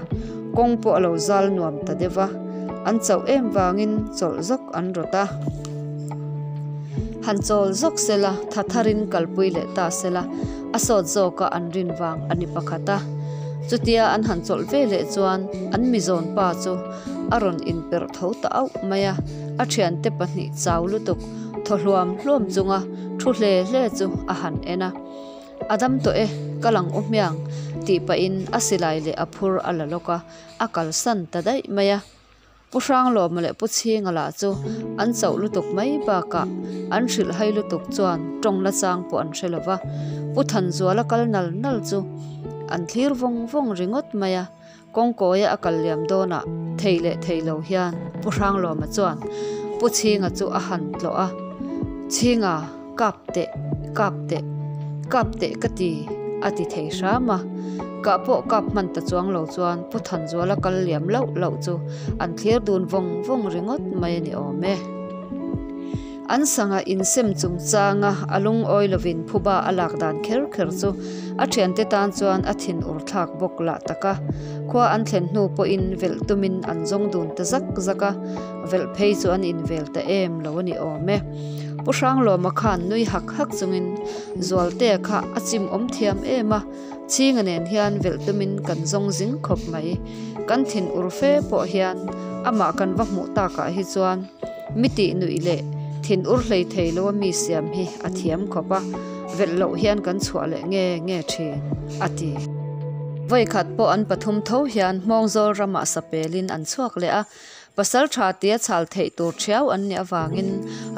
kawng pawh a lo zal nuam ta deuh va, an chauh em vangin chawlh zawk an rawt a. Han chawl zawk sela, tha tharin kalpui leh ta sela, a sawt zawka an rin vang a ni pakhat a. Chutia an han chawlh ve leh chuan an mizawn pa chu a rawn inperh tho ta auh mai a, a thiante pahnih chau lutuk thaw hluam hluam chunga thu hle hle chu a han en a. A dam tawh e, ka lang u hmiang tih pahin a silai leh a phur a la lawk a, a kalsan ta daih mai a. Pu Hranglawma leh Pu Chhinga lah chu an chauh lutuk mai bakah an hrilh hai lutuk chuan tawng la chang pawh an hre lo va, Pu Thanzuala kal nal nal chu an thlir vawng vawng ringawt mai a, kawngkawia a kal liam dawnah thei leh thei lo hian Pu Hranglawma chuan Pu Chhinga chu a han tlawh a, Chhinga, Kap teh, kap teh, kap teh ka ti, a ti thei hram a. Kah pawh kap hman ta chuang lo chuan Pu Thanzuala kal liam loh loh chu an thlir dun vawng vawng ringawt mai a ni awm e. An sangha insem chungchanga a lungawi lovin phuba a lak dan kher kher chu a thiante tan chuan a thin ur thlak bawk lah tak a. Khua an thlen hnu pawhin velh tumin an zawng dun ta zak zak a, velh phei chu an invel ta em lo a ni awm e. Pu Hranglawma khan nui hak hak chungin Zualtea kha a chim awm thiam em a, Chhinga nen hian velh tumin kan zawng zing khawp mai. Kan thin ur fe pawh hian amah kan va hmuh takah hi chuan mi tih nuih leh thin ur hlei thei lo a mi siam hi a thiam khawp a, velh loh hian kan chhuah leh nge nge thin, a ti. Vawikhat pawh an pathum tho hian Hmawngzawl ramah sapelin an chhuak leh a, Pasal tha tia chhal theih tur thiau an nih avangin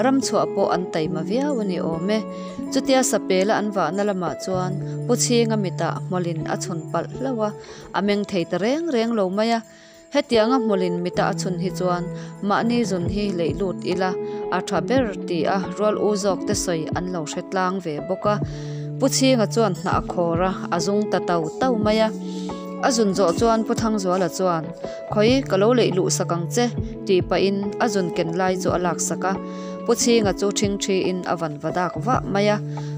ram chhuah pawh an taima viau a ni awm e. Chutia sapela an vahna lamah chuan Pu Chhinga mitah hmawlin a chhun palh hlauh a, a meng thei ta reng reng lo mai a. Hetianga hmawlin mita a chhun hi chuan mahni zun hi leih lut ila a tha ber ti a rual u zawk te sawi an lo hre tlang ve bawk a. Pu Chhinga chuan hnah a khawr a, a zung ta tau tau mai a. A zun zawh chuan Pu Thangzuala chuan, Khawi, ka lo leih luh sak ang che, tih pahin a zun ken lai chu a lak sak a. Pu Chhinga chu ṭhingṭhiin a van va dak vah mai a.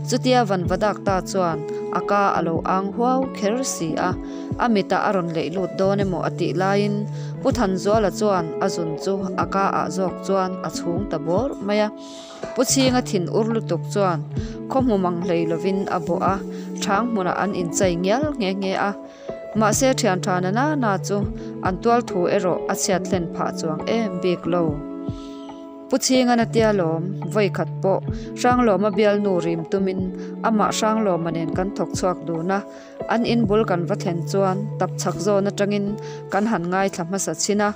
Chutia van va dak ta chuan a ka a lo ang huau kher si a, a mitah a rawn leih lut dawn emaw a tih laiin Pu Thanzuala chuan a zun chu a ka ah zawk chuan a chhung ta bawr mai a. Pu Chhinga thin ur lutuk chuan khaw hmu mang hlei lovin a bawh a, ṭhang hmunah an inchai ngial nghe nghe a. Mahse thian tha na na na chu an tual thu erawh a chhiat hlen phah chuang em bik lo. Pu Chhinga na tia lawm, vawi khat pawh Hranglawma bialnu rim tumin amah Hranglawma nen kan thawk chhuak dun a, an in bul kan va thlen chuan tapchhak zawn atangin kan han ngaithla hmasa chhin a,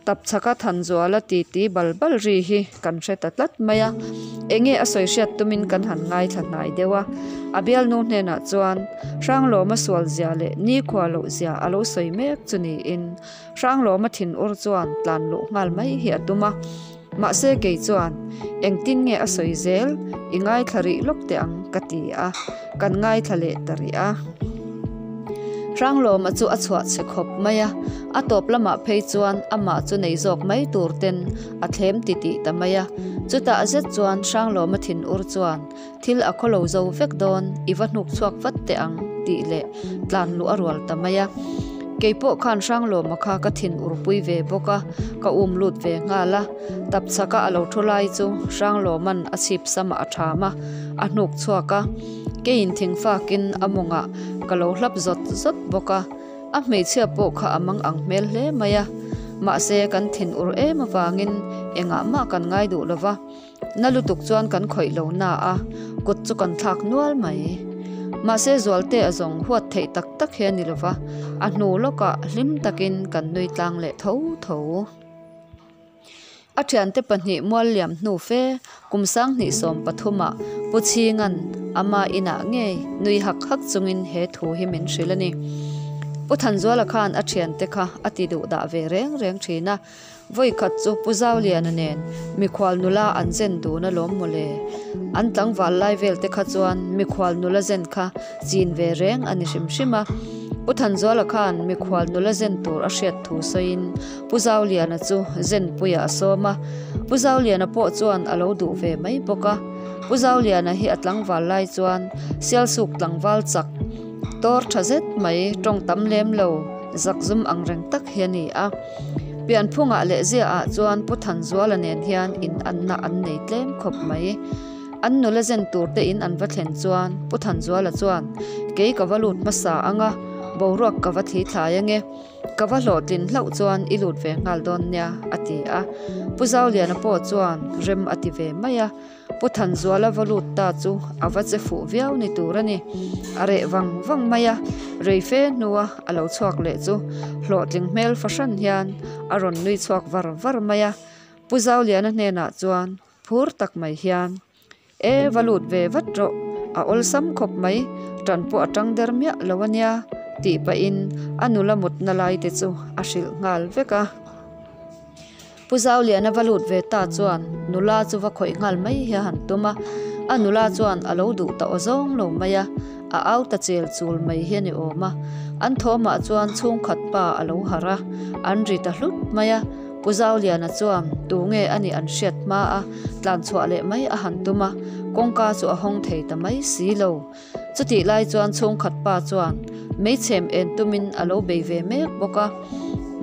Tapchhaka Thanzuala titi bal bal ri hi kan hre ta tlat mai a, enge a sawi hriat tumin kan han ngaithla hnai deuh a. A bialnu hnenah chuan Hranglawma sual zia leh nikhua loh zia a lo sawi mek chu niin Hranglawma thinur chuan tlan luh nghal mai hi a tum a. Mahse kei chuan engtin nge a sawi zel i ngaithla rih lawk teh ang ka ti a, kan ngaithla leh ta rih a. Hranglawma chu a chhuah chhe khawp mai a, a tawp lamah phei chuan amah chu nei zawk mai tur ten a thlem ti tih ta mai a. Chutah zet chuan Hranglawma thinur chuan thil a khawlo zo vek dawn, i va hnuk chhuak vat teh ang tih leh tlan luh a rual ta mai a. Kei pawh khan Hranglawma kha ka thinur pui ve bawk a, ka um lut ve nghal a. Tapchhaka a lo thu lai chu Hranglawma'n a chhip samah a tham a, a hnuk chhuak a. Keiin thingfakin a mawngah ka lo hlap zawt zawt bawk a, a hmeichhia pawh kha a mang ang hmel hle mai a. Mahse kan thin ur em avangin engah mah kan ngai duh lo va, na lutuk chuan kan khawih lo na a, kut chu kan thlak nual mai. Mahse Zualte a zawng huat theih tak tak hi a ni lo va, a hnu lawkah hlim takin kan nui tlang leh tho tho. A thiante pahnih mual liam hnu fe kum sanghnih 13 ah Pu Chhinga'n ama inah ngei nui hak hak chungin he thu hi min hrilh a ni. Pu Thanzuala khan a thiante kha a ti duh dah ve reng reng thin a. Vawi khat chu Pu Zauliana nen mikhual nula an zen dun alawm mawle. An tlangval lai vel te kha chuan mikhual nula zen kha chin ve reng a ni hrim hrim a. Pu Thanzuala khan mikhual nula zen tur a hriat thu sawiin Pu Zauliana chu zen puiah a sawm a. Pu Zauliana pawh chuan a lo duh ve mai bawk a. Pu Zauliana hi a tlangval lai chuan Sialsuk tlangval chak tawr tha zet mai tawng tam lem lo zakzum ang reng tak hi a ni a. Pianphungah leh ziaah chuan Pu Thanzuala nen hian in anna an nei tlem khawp mai. An nula zen tur te in an va thlen chuan Pu Thanzuala chuan, Kei ka va lut hmasa ang a, boruak ka va thli thlai ange. Ka va hlawhtlin hlauh chuan i lut ve nghal dawn nia, a ti a. Pu Zauliana pawh chuan rem a ti ve mai a. Pu Thanzuala va lut ta chu a va che fuh viau ni tur a ni. A reh vang vang mai a, rei fe hnua a lo chhuak leh chu hlawhtling hmel fahran hian a rawn nui chhuak var var mai a. Pu Zauliana hnenah chuan phur tak mai hian, E, va lut ve vat rawh, a awlsam khawp mai, tan pawh a tang der miah lo a nia, tih pahin a nula mutna lai te chu a hrilh nghal vek a. Pu Zauliana va lut ve ta chuan nula chu va khawih nghal mai hi a han tum a, a nula chuan a lo duh ta aw zawng lo mai a, a au ta chel chul mai hi a ni awm a. An thawmah chuan chhungkhat pa a lo harh a, an ri ta hlut mai a. Pu Zauliana chuan tu nge a nih an hriat hma a, tlan chhuah leh mai a han tum a, kawngka chu a hawng thei ta mai si lo. Chutih lai chuan chhungkhat pa chuan mei chhem en tumin a lo bei ve mek bawk a.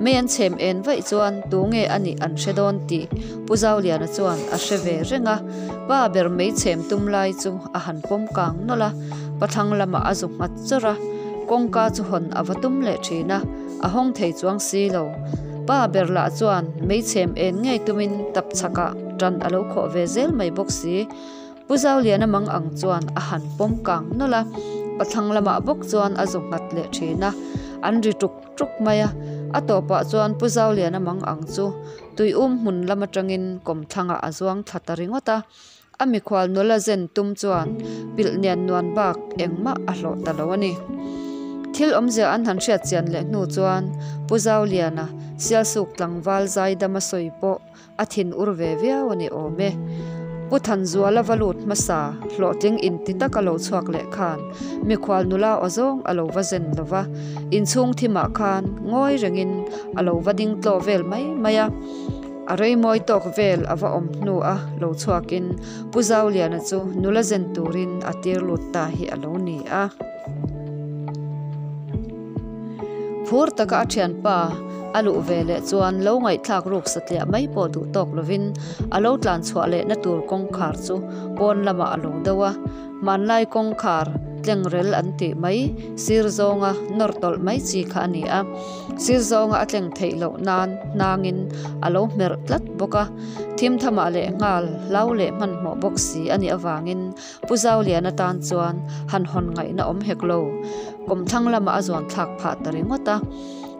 Mei an chhem en vaih chuan tu nge a nih an hre dawn tih Pu Zauliana chuan a hre ve reng a. Pa ber mei chhem tum lai chu a han pawm kang nawlh a, pathlang lamah a zu nghat chawrh a, kawngka chu hawn a va tum leh thin a, a hawng thei chuang si lo. Pa ber lah chuan mei chhem en ngei tumin tapchhakah tan a lo khawh ve zel mai bawk si. Pu Zauliana mang ang chuan a han pawm kang nawlh a, pathlang lamah bawk chuan a zu nghat leh thin a, an ri tuk tuk mai a. A tawpah chuan Pu Zauliana mang ang chu tuium hmun lam atangin kawmthlangah a zuang thla ta ringawt a. A mikhual nula zen tum chuan pilh nian nuan bak engmah a hlawh ta lo a ni. Thil awmzia an han hriat chian leh hnu chuan Pu Zauliana Sialsuk tlangval zaidama sawi pawh A thin ur ve viau a ni awm e. Pu Thanzuala va lut hmasa, hlawhtling inti taka lo chhuak leh khan mikhual nula aw zawng a lo va zen lo va, inchhung thimah khan ngawi rengin a lo va ding tlaw vel mai mai a. A rei mawi tawk vel a va awm hnu a lo chhuakin Pu Zauliana chu nula zen turin a tir lut ta hi a lo ni a. Phur taka a thianpa a luh ve leh chuan lo ngaihthlak ruk satliah mai pawh duh tawk lovin a lo tlan chhuah lehna tur kawngkhar chu pawn lamah a lo do a, hmanlai kawngkhar tlengrel an tih mai sir zawnga nawr tawlh mai chi kha a ni a, sir zawnga a tleng theih loh nan hnangin a lo hmerh tlat bawk a, thim thamah leh nghal hlau leh hmanhmawh bawk si a nih avangin Pu Zauliana tan chuan han hawn ngaihna awm hek lo. Kawmthlang lamah a zuan thlak phah ta ringawt a.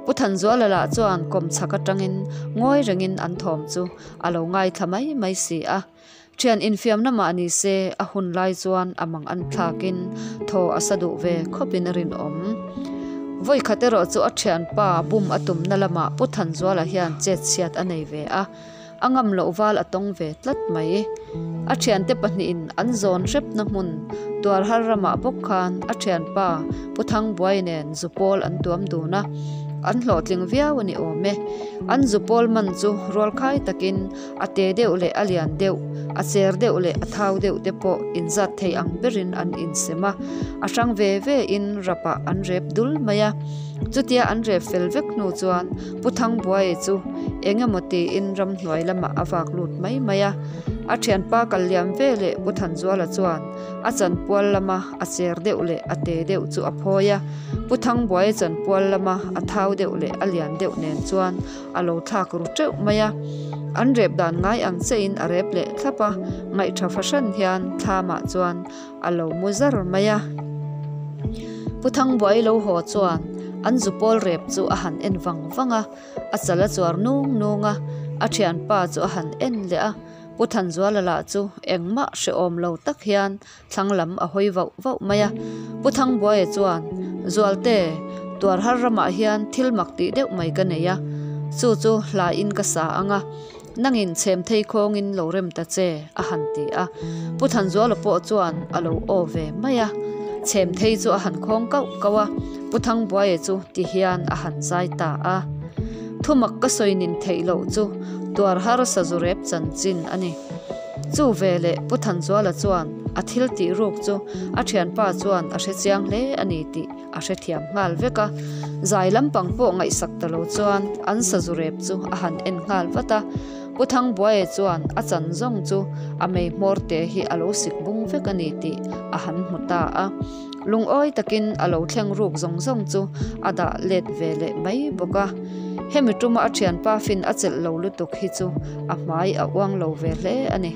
Pu Thanzuala lah chuan kawmchhak atangin ngawi rengin an thawm chu a lo ngaithla mai mai si a. Thian infiamna mah ni se a hun lai chuan a mang an thlakin thaw a sa duh ve khawpin a rinawm. Vawikhat erawh chu a thianpa bum a tumna lamah Pu Thanzuala hian chetchhiat a nei ve a. A ngam loh val a tawng ve tlat mai. A thiante pahnihin an zawn hrepna hmun Tuarhar ramah bawk khan a thianpa Pu Thangbuai nen zupawl an tuam dun a, an hlawhtling viau a ni awm e. An zupawl man chu rualkhai takin a te deuh leh a lian deuh, a cher deuh leh a thau deuh te pawh inzat thei ang berin an insem a, a hrang ve ve in rapah an rep dul mai a. Chutia an rep fel vek hnu chuan Pu Thangbuaia chu eng emaw tiin ramhnuai lamah a vak lut mai mai a. A thianpa kal liam ve leh Pu Thanzuala chuan a chanpual lama a cher deuh leh a te deuh chu a phawi a. Pu Thangbuaia chanpual lama a thau deuh leh a lian deuh nen chuan a lo thlak ru teuh mai a. An rep dan ngai ang chiahin a rep leh thlap a, ngaihtha fahran hian thlamah chuan a lo mu zar mai a. Pu Thangbuai lo haw chuan an zupawl rep chu a han en vang vang a, a chal a chuar nung nung a, a thianpa chu a han en leh a. Pu Thanzuala lah chu engmah hrehawm lo tak hian thlang lam a hawi vauh vauh mai a. Pu Thangbuaia chuan, Zualte, tuar har ramah hian thil mak tih deuh mai ka nei a. Chu chu hla in ka sa ang a, nangin chhem thei khawngin lo rem ta che, a han ti a. Pu Thanzuala pawh chuan a lo aw ve mai a. Chhem thei chu a han khawng kauh kauh a, Pu Thangbuaia chu ti hian a han zai ta a. Thumak ka sawi nin theih loh chu tuar harsa zu rep chanchin a ni. Chu veleh Pu Thanzuala chuan a thil tih ruk chu a thianpa chuan a hre chiang hle a ni tih a hrethiam nghal vek a. Zai lampang pawh ngaihsak ta lo chuan an sazu rep chu a han en nghal vat a. Pu Thangbuaia chuan a chan zawng chu a mei hmawr te hi a lo sik bung vek a ni tih a han hmu ta a. Lungawi takin a lo thleng ruk zawng zawng chu a dah let ve leh mai bawk a. Hemi tuma a thianpa fin a chelh lo lutuk hi chu a hmai a uang lo ve hle a ni.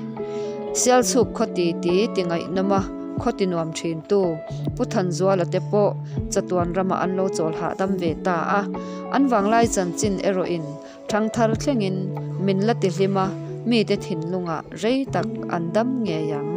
Sialchhuk khaw ti ti ti ngaihnawm a, khaw ti nuam thin tu Pu Thanzuala te pawh chatuan ramah an lo chawl hahdam ve ta a. An vanglai chanchin erawhin Thangthar thlengin min la ti hlim a, mite thinlungah rei tak an dam ngei ang.